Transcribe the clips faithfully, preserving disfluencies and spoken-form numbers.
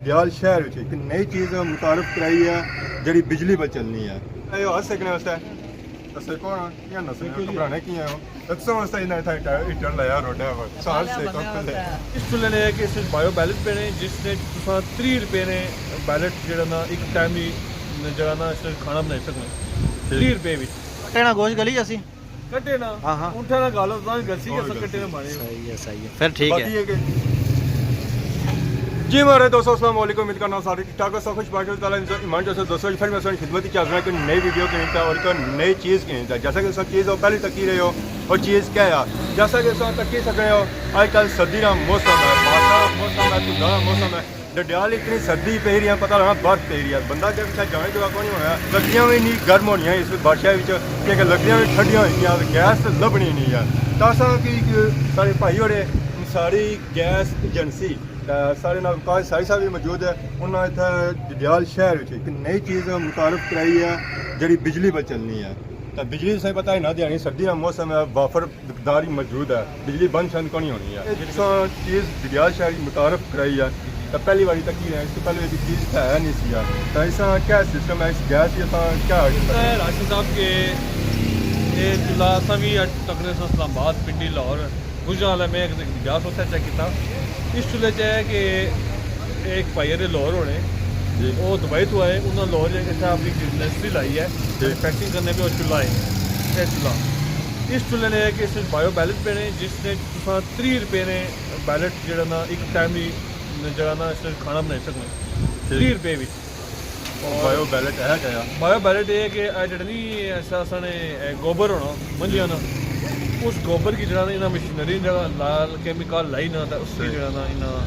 ڈڈیال شہر وچ ایک نئی چیز متعارف کرائی ہے، جڑی بجلی پر چلنی ہے۔ اے ہاتھ سیکنے واسطے۔ تے سیکو نا، کیا نہ سیکو، گھبرانے کی ہیں؟ تے تساں واسطے انہاں اتھا ہیٹر، ہیٹر لایا روڈا پر۔ سال سیکو کھلے۔ اس چولہے نے کہ صرف بایو بیلٹ پینے، جس نے تساں تریہہ روپے نے بیلٹ جڑا نا، ایک ٹائم ہی جڑا نا، اس نے کھانا بنائی سکنے۔ تریہہ روپے وچ۔ کٹے نا گوشت گلی جاسی۔ کٹے نا۔ ہاں، ہاں۔ اونٹھا نا گالو تاں گسی کہ اساں کٹے نا مارے۔ صحیح ہے، صحیح ہے۔ پھر ٹھیک ہے۔ باقی ہے کہ جی مارے دوستو، السلام علیکم، امید کرنا سارے ٹھیک ٹھاک ہو، سب خوش باش اللہ تعالیٰ نے ایمان جو سے دوستو، پھر میں سارے خدمت کی حاضر ہوں کہ نئی ویڈیو کے نال اور ایک نئی چیز کے نال۔ جیسا کہ سب چیز ہو پہلے تک ہی رہے ہو، اور چیز کیا ہے؟ جیسا کہ سب تک ہی سکنے ہو، آج کل سردی کا موسم ہے، بارشاں کا موسم ہے، دھندا کا موسم ہے۔ ڈڈیال اتنی سردی پئی رہی ہے، پتہ لگنا برف پئی رہی ہے۔ بندہ جب اتھا جانے جوگا کوئی نہیں ہونا، لکڑیاں بھی نہیں گرم ہونیاں اس بارشاں وچ، کیونکہ لکڑیاں بھی ٹھنڈیاں ہوئی گیاں، گیس تے لبنی نہیں ہے۔ تاں اساں کی سارے بھائی ہوڑے ساری گیس ایجنسی، تے سارے نال وقاص سائی صاحب بھی موجود ہے۔ انہاں اتھا ڈڈیال شہر وچ ایک نئی چیز متعارف کرائی ہے، جڑی بجلی پر چلنی ہے۔ تے بجلی تساں پتہ ہے نا، دیہاڑی سردی دا موسم ہے، وافر مقدار ہی موجود ہے، بجلی بند شند کونی ہونی ہے۔ اے تساں چیز ڈڈیال شہر کی متعارف کرائی ہے، تے پہلی واری تکی ہے، اس سے پہلے ایسی چیز تے ہے نہیں سی۔ تے اساں کیا سسٹم ہے، اس گیس کی اساں کیا اے راشد صاحب کہ اے چولہا اساں بھی اج تکنے ساں اسلام آباد، پنڈی، لاہور، گجران والے میں ایک گیس اتھے چیک کیتا۔ اس چولہے چ ہے کہ ایک بھائی دے لاہور ہونے، جی۔ وہ دبئی تو آئے، انہاں لاہور جا کے اتھا اپنی انڈسٹری لائی ہے، جی۔ مینوفیکچرنگ کرنے پہ وہ چولہا ہے، یہ چولہا۔ اس چولہے نے کہ صرف بایو بیلٹ پینے، جس نے تساں تریہہ روپے نے بیلٹ جڑا نا، ایک ٹائم ہی جڑا نا، اس نے کھانا بنائی سکنے۔ جی۔ تریہہ روپے وچ۔ بایو بیلٹ ہے کیا؟ بایو بیلٹ یہ ہے کہ اے جڑا نہیں ایسا اساں نے، اے گوبر ہونا، منجیاں نا، اس گوبر کی جڑا نا انہاں مشینری جڑا لال کیمیکل لائی نا، تے اس کی صحیح۔ جڑا نا انہاں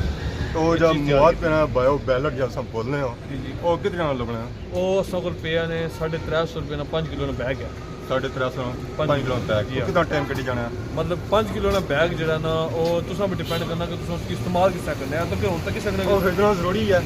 تو اے جا چیز تیار مواد کی۔ پینا بایو بیلٹ جیسا بولنے ہو، جی، جی۔ وہ کتنے نا لگنا ہے؟ وہ اساں کول پیا نے ساڑھے ترے سو روپے نا پنج کلو نا بیگ ہے۔ ساڑھے ترے سو، پنج پنج کلو نا بیگ۔ جی ہاں۔ کتنا ٹائم کڈی جانا ہے؟ مطلب پنج کلو نا بیگ جڑا نا، او تساں پہ ڈیپینڈ کرنا کہ تساں اس کی استعمال کس طرح کرنے آ، تاکہ ہن تک کس طرح وہ خریدنا ضروری ہے۔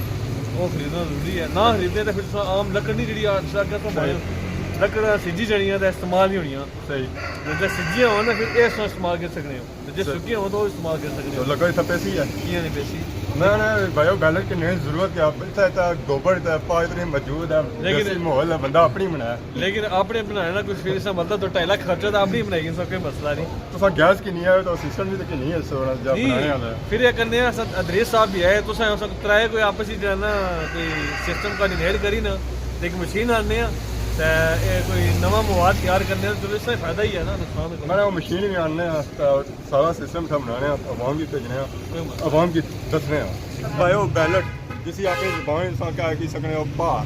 وہ خریدنا ضروری ہے۔ نہ خریدے تے پھر تساں عام لکڑ نہیں جڑی آ، جس طرح کہ تساں صحیح۔ بھائی لکڑ سجی جانی ہے تے استعمال نہیں ہونی ہے۔ صحیح۔ جس طرح سجیاں ہون نا پھر اس طرح استعمال کر سکنے ہو۔ تے جے صحیح۔ سکیاں ہون تو استعمال کر سکنے ہو۔ تو لکڑ اتھا پیسی ہے؟ کیاں نہیں پیسی؟ نہ، نہ، بایو بیلٹ کی نہیں ضرورت ہے۔ اتھا، اتھا گوبر تے پا اتنے موجود ہے۔ لیکن دیسی ماحول ہے، بندہ اپنی بنایا۔ لیکن اپنے بنانے نا کچھ پھر اس نا مطلب تو ڈھائی لاکھ خرچہ تو اپنی بنائی گئی، سب کوئی مسئلہ نہیں۔ تساں گیس کی نہیں آئے تو سسٹم بھی تو کی نہیں ہے، سو جا نہیں، بنانے والا ہے۔ پھر یہ کرنے ہیں، اساں ادریس صاحب بھی آئے، تساں اساں ترائے کوئی آپس ہی جو ہے نا، کوئی سسٹم کوآرڈینیٹ کری نا، تے ایک مشین آنے ہیں، تے اے کوئی نواں مواد تیار کرنے ہیں، چلو اس سے فائدہ ہی ہے نا، نقصان تو کوئی میں نے وہ مشین بھی آنے ہیں، تے سارا سسٹم تھا بنانے ہیں، عوام کی بھیجنے ہیں، کوئی مسئلہ عوام کی دسنے ہیں۔ بایو بیلٹ، جسی اپنی زبان انسان کہہ کی سکنے ہو، پا۔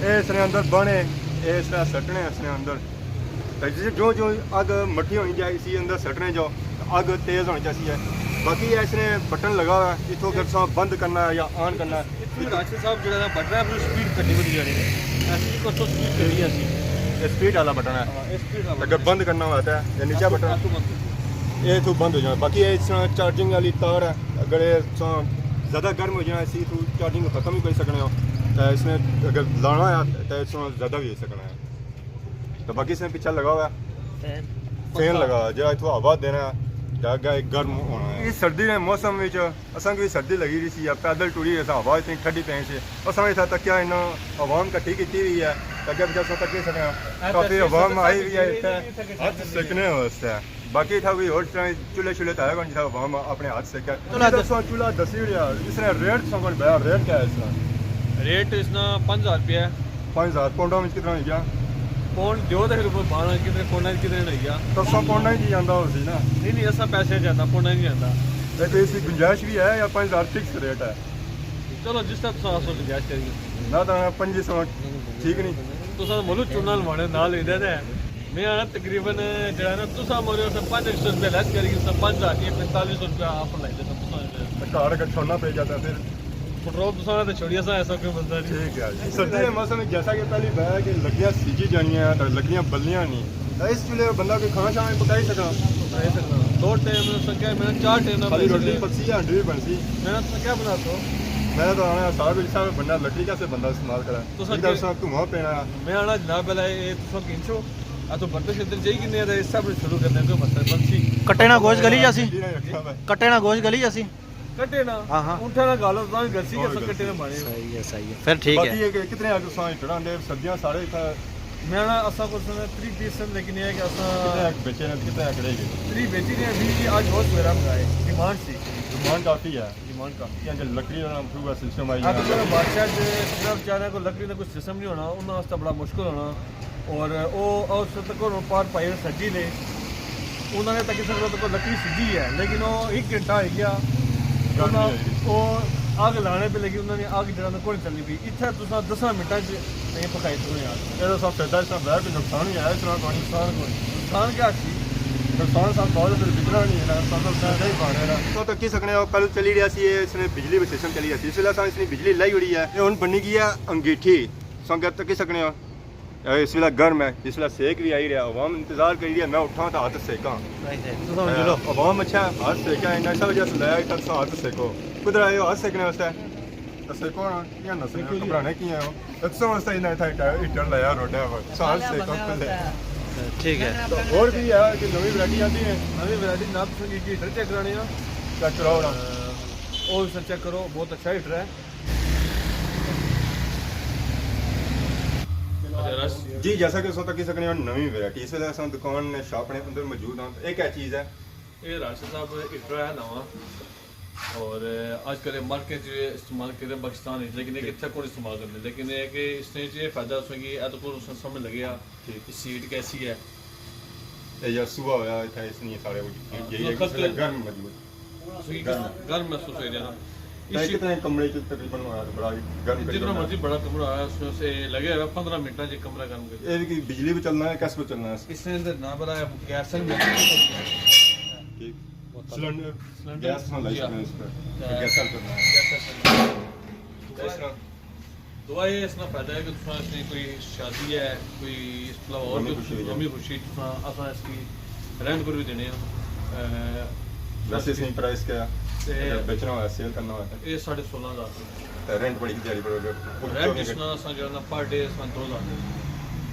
اے اس نے اندر بنے، اے اس نے سٹنے اس نے اندر۔ تے جس، جو جو اگ مٹھی ہونی جائے، اسی اندر سٹنے جو، اگ تیز ہونی چاہیے۔ باقی اس نے بٹن لگا ہوا ہے، اتھوں اگر تساں بند کرنا ہے یا آن کرنا ہے۔ اتھوں راشد صاحب جڑا نا بٹن ہے، اپنی سپیڈ گھٹی ودی جانی ہے۔ ایسی کوئی سو سپیڈ گھٹی ایسی۔ یہ سپیڈ والا بٹن ہے۔ ہاں، یہ سپیڈ والا اگر بٹن۔ بند کرنا ہوتا ہے، یا نیچا بٹن، اتھوں بند۔ یہ اتھوں بند ہو جانا۔ باقی یہ اس طرح چارجنگ والی تار ہے، اگر یہ تساں زیادہ گرم ہو جانا، اسی اتھوں چارجنگ ختم بھی کر سکنے ہو۔ تے اس نے اگر لانا ہے، تے اس طرح زیادہ بھی ہو سکنا ہے۔ تو باقی اس نے پیچھے لگا ہوا ہے فین۔ فین لگا ہوا ہے، جڑا اتھوں ہوا دینا ہے، تے اگے گرم ہونا ہے۔ اس سردی دے موسم وچ اساں کی سردی لگی رہی سی، یا پیدل ٹری، اساں ہوا اتنی ٹھڈی پئی سی، اساں اتھا تکیا انہاں عوام کٹھی کیتی ہوئی ہے، اگے پیچھے اساں تکی سکنے ہاں، کافی عوام آئی ہوئی ہے اتھے ہاتھ سیکنے واسطے۔ باقی اتھا کوئی ہور طرح چولہے شولہے تے ہے کون جتھا عوام اپنے ہاتھ سیکے۔ چولہا چولہا دس-، دسو، چولہا دسی رہیا، اس نے ریٹ سو کون پیا، ریٹ کیا ہے اس طرح؟ ریٹ اس نا پنج ہزار روپیہ ہے۔ پنج ہزار پاؤنڈاں وچ کتنا ہوئی گیا؟ پاؤنڈ دیو تے پھر اوپر بارہ کتنے پاؤنڈاں وچ کتنے ہوئی گیا؟ تو سو پاؤنڈاں وچ ہی آندا ہو سی نا؟ نہیں، نہیں، ایسا پیسے جانا، پاؤنڈاں وچ نہیں آندا۔ تے کوئی اس کی گنجائش بھی ہے یا پنج ہزار فکس ریٹ ہے؟ چلو، جس طرح تساں آسو گنجائش کریے۔ نہ تاں پنجی سو ٹھیک نہیں۔ تساں ملو چونا لوانے نال ہی دے دے۔ میں آنا تقریباً جڑا نا تساں مورے اسے پنج سو روپے لیس کری، اس پنج ہزار کی پینتالیس سو روپے آفر لائی دیتا تساں۔ تے گھر اگر چھوڑنا پئی جاتا پھر؟ پٹرول تساں نے تے چھوڑیا سا، ایسا کوئی مسئلہ نہیں۔ ٹھیک ہے جی۔ سردی دے موسم وچ جیسا کہ پہلی بہہ کہ لکڑیاں سجی جانیاں، تے لکڑیاں بلیاں نہیں۔ تے اس چولہے بندہ کوئی کھانا شانا پکائی سکنا؟ پکائی سکنا۔ دو ٹائم میں سکیا، میں چار ٹائم نہ خالی بنائی روٹی سکنا۔ پکسی یا ہنڈی بھی بنسی؟ میں نے کیا بنا سو؟ میں تو آنا سارا کچھ، سارا بندہ لکڑی کیسے بندہ استعمال کرا؟ تساں اس طرح دھواں پینا۔ میں آنا جناب، پہلے اے تساں کھنچو، آ تو برتن شرتن چاہیے کنے تے اس سب شروع کرنے، کوئی مسئلہ بنسی۔ کٹے نا گوشت گلی جاسی؟ کٹے نا گوشت گلی جاسی؟ کٹے نا، ہاں، ہاں۔ اونٹھاں نال گل تاں وی گلسی کہ اساں کٹے نے مانے۔ صحیح ہے، صحیح ہے۔ پھر ٹھیک ہے۔ باقی یہ کہ کتنے اگ تساں ہٹڑ آندے، سردیاں سارے اتھا۔ میں نا، اساں کول سن تری پیس سن، لیکن یہ ہے کہ اساں کتنے اگ بیچے نے، کتنے اگ رہ گئے؟ تری بیچی نے، بیس اج ہور سویرا منگائے، ڈیمانڈ سی۔ ڈیمانڈ کافی ہے۔ ڈیمانڈ کافی ہے۔ کیونکہ لکڑی والا پورا سسٹم آئی اب گیا۔ تو بادشاہ جے، جناب، بیچاریاں کول لکڑی دا کوئی سسٹم نہیں ہونا، انہاں واسطے بڑا مشکل ہونا۔ اور او، او اس تک ہن پار پائی سجی نے۔ انہاں نے تک اس وقت کوئی لکڑی سجی ہے، لیکن او ایک گھنٹہ ہوئی گیا۔ گرمی انہاں، ہوئی گئی۔ او اگ لانے پہ لگی، انہاں نے اگ جڑا نا کوئی چلنی پئی۔ اتھے تساں دساں منٹاں چ نہیں پکائی سکنے یار۔ یہ تو سب فائدہ، اس طرح بہت کوئی نقصان بھی ہے، اس طرح کوئی نقصان کوئی۔ نقصان کیا سی؟ نقصان سب بہت ہے، پھر بکنا نہیں ہے نا، سب تو فائدہ ہی پانے نا۔ تو تکی سکنے ہو، کل چلی رہیا سی، اس نے بجلی سسٹم چلی رہیا سی، اس ویلے اساں اس نے بجلی لائی ہوئی ہے۔ یہ ہن بنی گئی ہے انگیٹھی، سنگت تکی سکنے ہو۔ اے اس ویلے گرم ہے، اس ویلے سیک بھی آئی رہیا، عوام انتظار کری رہی ہے، میں اٹھاں تاں ہتھ سیکاں۔ صحیح، صحیح۔ تساں ہن اے، جلو۔ عوام اچھا ہتھ سیکاں، انہاں سب وجہ سے لایا، اتھا تساں ہتھ سیکو۔ کدھر آئے ہو ہتھ سیکنے واسطے؟ تے سیکو نا، کیاں نہ سیکو، گھبرانے کیاں ہو؟ تے تساں واسطے انہاں اتھا ہیٹر، ہیٹر لایا روڈا پر، تساں ہتھ سیکو پہلے۔ ٹھیک ہے۔ تو اور بھی ہے کہ نوی ورائٹی آتی ہے۔ نوی ورائٹی جناب، تساں کی ہیٹر چیک کرانے ہاں۔ چیک کراؤ نا۔ او سر چیک کرو، بہت اچھا ہیٹر ہے۔ جی، جیسا کہ تساں تکی سکنے ہو، نوی ورائٹی اس ویلے اساں دکان نے، شاپ نے اندر موجود ہاں۔ ایک ہے چیز ہے۔ اے راشد صاحب ہیٹر ہے نواں، اور آج کل مارکیٹ چ استعمال کرے پاکستان وچ، لیکن ایک اتھے کون استعمال کرنے، لیکن اے کہ اس نے یہ فائدہ اس کی، اے تو کون اس نے سمجھ لگیا کہ سیٹ کیسی ہے۔ اے یا صبح ہویا اتھا اس نے سارے کچھ، ہاں، یہی ہے کہ اس ویلے گرم موجود۔ گرم۔ گرم محسوس ہوئی رہیا نا۔ تے اس کتنے کمرے چ تقریباً ہویا، بڑا گرم جتنا کمرہ۔ مرضی بڑا کمرہ ہویا، اس میں سے لگے ہوئے پندرہ منٹاں چ کمرہ گرم کر۔ اے بھی بجلی پہ چلنا ہے، گیس پہ چلنا ہے؟ اس نے اندر نہ بڑا گیس ہے۔ ٹھیک۔ سلنڈر، سلنڈر، گیس نہ لائی جی ہاں۔ سکتے اس پر۔ تے گیس پہ چلنا ہے۔ گیس پہ چلنا ہے۔ اس طرح دعا یہ اس نا فائدہ ہے کہ تساں اس نے کوئی شادی ہے، کوئی اس طرح اور غمی کوئی خوشی ہوئی ہے۔ غمی خوشی تساں، اساں اس کی رینٹ پر بھی دینے ہیں۔ اے، ویسے اس نے پرائس کیا ہے؟ تے اگر بیچنا ہوا، سیل کرنا ہوا تے؟ یہ ساڑھے سولہ ہزار روپے۔ تے رینٹ بڑی دیہاڑی پر ہو گیا؟ رینٹ اس نا اساں جڑا نا پر ڈے اس نا دو ہزار دے۔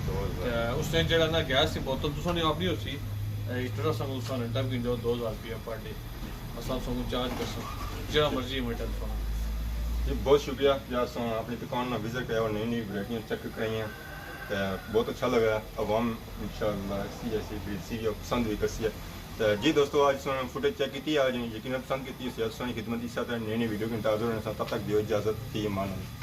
دو ہزار۔ تے اس نے جڑا نا گیس کی بوتل تساں نے اپنی ہو سی، اے، اس طرح اساں کو تساں رینٹ بھی گھنجو دو ہزار روپیہ پر ڈے۔ اساں سانوں چارج کرساں، جیڑا مرضی ایونٹ ہے تساں۔ جی، بہت شکریہ جی، اساں اپنی دکان نا وزٹ کریا اور نئی نئی ورائٹیاں چیک کرائیاں، تے بہت اچھا لگا۔ عوام انشاءاللہ ایسی ایسی بریڈ سی بھی پسند بھی کرسی ہے۔ تے جی دوستو، آج تساں فوٹیج چیک کیتی، آج یقیناً پسند کیتی ہوسی۔ تساں نی خدمت اس طرح نئی نئی ویڈیو کے انتظار رہنا۔ تب تک دیو اجازت، فی امان اللہ۔